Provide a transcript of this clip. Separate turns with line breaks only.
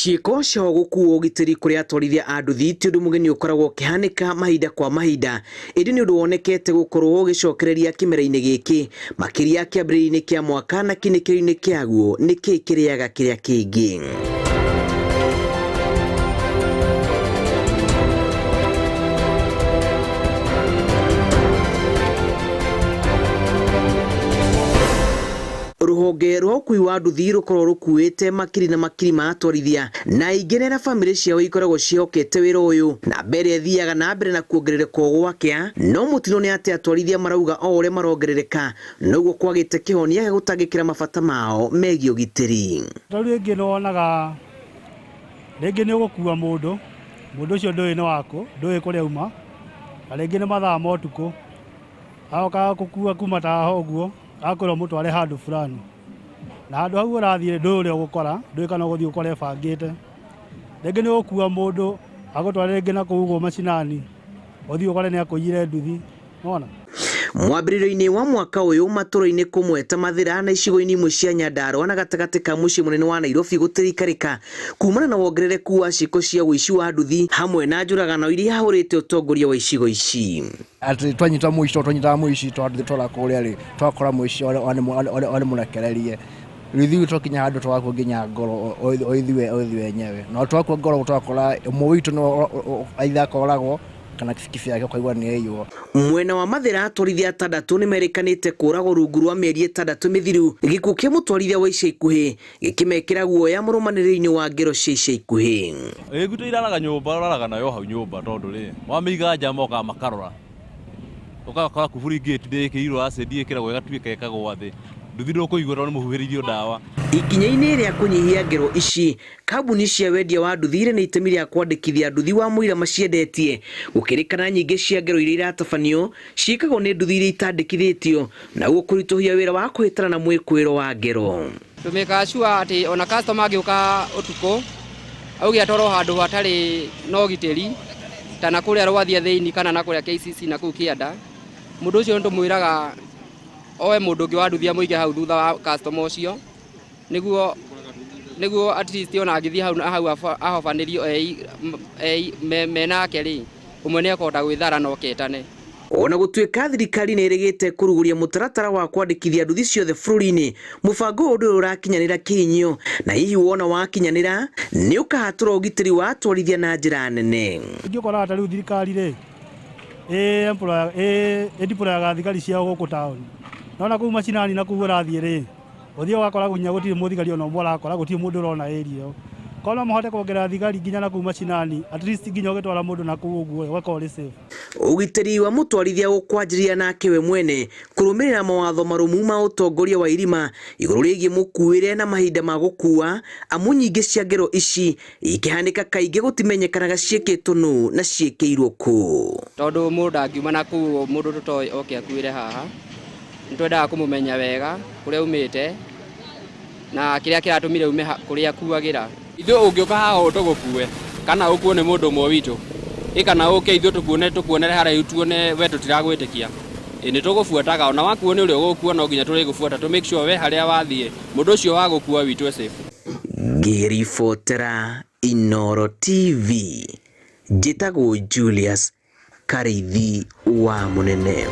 Ciĩko cia gũkuo ũgitĩri kũrĩ atwarithia a nduthi ti ũndũ mũgeni ũkoragwo ũkĩhanĩka mahinda kwa mahinda, ĩndĩ nĩ ũndũ wonekete gũkorwo ũgĩcokereria kĩmera-inĩ gĩkĩ, makĩria kĩambĩrĩria-inĩ kĩa mwaka na kĩnĩkĩrio-inĩ kĩaguo nĩkĩ kĩrĩaga kĩrĩa kĩngĩ. Rũhonge rwa ũkui wa nduthi rũkoragwo rũkuĩte makiri na makiri ma atwarithia na aingĩ nĩ arĩa bamĩrĩ ciao ikoragwo ciĩhokete wĩra ũyũ. Namba ĩrĩa ĩthiaga na mbere na kuongerereka o gwakĩa, no mũtino nĩ atĩ atwarithia marauga o ũrĩa marongerereka noguo kwagĩte kĩhonia gĩa gũtangĩkĩra mabata mao megiĩ ũgitĩri.
Rĩu rĩngĩ nĩ wonaga rĩngĩ nĩ ũgũkua mũndũ, mũndũ ũcio ndũĩ nĩ wakũ, ndũĩ kũrĩa auma, na rĩngĩ nĩ mathaa ma ũtukũ, agoka gũkua kuma ta haha ũguo, akwĩra ũmũtware handũ fulani, na handũ hau ũrathiĩ ndũĩ ũrĩa ũgũkora, ndũĩ kana ũgũthiĩ ũkore ebangĩte. Rĩngĩ nĩ ũgũkua mũndũ agũtware rĩngĩ na kũu ũguo macinani, ũthiĩ ũkore nĩ akũiyire nduthi, nĩwona?
Mwambĩrĩrio-inĩ wa mwaka ũyũ matũra-inĩ kũmwe ta Mathĩra na icigo-inĩ imwe cia Nyandarua na gatagatĩ ka mũciĩ mũnene wa Nairobi gũtiraikarĩka kumana na wongerereku wa ciĩko cia ũici wa nduthi hamwe na njũragano iria ihahũrĩte ũtongoria wa icigo ici.
Atĩ twanyita mũici tondũ twanyitaga mũici twatwara kũrĩa rĩ, twakora mũici arĩ mũrekererie. Rĩu ithuĩ twakinya handũ twakua nginya ngoro o ithuĩ enyewe. Na twakua ngoro twakora ũmwe witũ either akoragwo kana kibikibi yake ũkaigua nĩ yaiywo.
Mwena wa Mathĩra atwarithia atandatũ nĩmerĩkanĩte kũragwo rungu rwa mĩeri ĩtandatũ mĩthiru, gĩkuũ kĩa mũtwarithia wa ica ikuhĩ gĩkĩmekĩra guoya mũrũmanĩrĩro-inĩ wa ngero cia ica ikuhĩ.
Ĩ gwitũ iraraga nyũmba, ũraraga nayo hau nyũmba tondũ rĩ, wamĩiga nja mokaga makarora. Ũgakora kuburi gate ndĩkĩrirwo acid ĩkĩragwo ĩgatuĩka ĩkagwa thĩ. Nduthi ndũkũigua tondũ nĩ mũhuhĩrĩirio ndawa.
Ikinya-inĩ rĩa kũnyihia ngero ici, kambuni cia wendia wa nduthi irĩ na itemi rĩa kwandĩkithia nduthi wa mũira maciendetie. Gũkĩrĩkana nyingĩ cia ngero iria iratabanio ciĩkagwo nĩ nduthi iria itandĩkithĩtio na ũguo kũritũhia wĩra wa kũhĩtana na mwĩkũĩro wa ngero.
Tũmĩkaga sure atĩ ona customer angĩũka ũtukũ auge atwarwo handũ hatarĩ na ũgitĩri ta na kũrĩa Rwathia thĩinĩ kana na kũrĩa KCC na kũu kĩanda, mũndũ ũcio nĩ tũmwĩraga oe mũndũ ũngĩ wa nduthi amũige hau thutha wa customer ũcio nĩguo nĩguo at least ona angĩthiĩ hau na hau ahobanĩrio me nake rĩ, ũmwe nĩ ekũhota gwĩthara na oke etane.
Ona gũtuĩka thirikari nĩ ĩrĩgĩte kũrugũria mũtaratara wa kwandĩkithia nduthi ciothe bũrũri-inĩ, mũbango ũyũ ndũrĩ ũrakinyanĩra kĩhinyio, na hihi wona wakinyanĩra nĩ ũkahatũra ũgitĩri wa atwarithia na njĩra nene.
Ningĩ ũkoraga ta rĩu thirikari rĩ, ĩ deploy-aga thigari ciao gũkũ taũni, no na kũu macinani na kũu ũrathiĩ rĩ, ũthiaga ũgakora nginya gũtirĩ mũthigari ona ũmwe ũrakora, gũtirĩ mũndũ ũrona area ĩyo. Korwo no mahote kuongerera thigari nginya na kũu macinani, at least nginya ũgĩtwara mũndũ na kũu ũguo ũgakorwo ũrĩ safe.
Ũgitĩri wa mũtwarithia ũkwanjĩrĩria nake we mwene kũrũmĩrĩra mawatho marũmu ma ũtongoria wa irima igũrũ rĩgiĩ mũkuĩre na mahinda ma gũkua, amu nyingĩ cia ngero ici ikĩhanĩka kaingĩ gũtimenyekanaga ciĩkĩtwo nũ na ciĩkĩirwo kũ.
Tondũ mũndũ ndangiuma na kũu mũndũ tũtoĩ oke akuĩre haha, nĩ twendaga kũmũmenya wega kũrĩa aumĩte na kĩrĩa kĩratũmire aume kũrĩa akuagĩra.
Ithuĩ ũngĩũka haha ũũ tũgũkue kana ũkuo nĩ mũndũ ũmwe witũ, ĩ kana ũke ithuĩ tũkuone tũkuonere haraihu tuone we tũtiragwĩtĩkia, ĩ nĩ tũgũbuataga ona wakuo nĩ ũrĩa ũgũkua no nginya tũrĩgũbuata tũ make sure we harĩa wathiĩ mũndũ ũcio wagũkua witũ e safe.
Ngĩribotera Inooro TV, njĩtagwo Julius Karĩithi wa Mũnene.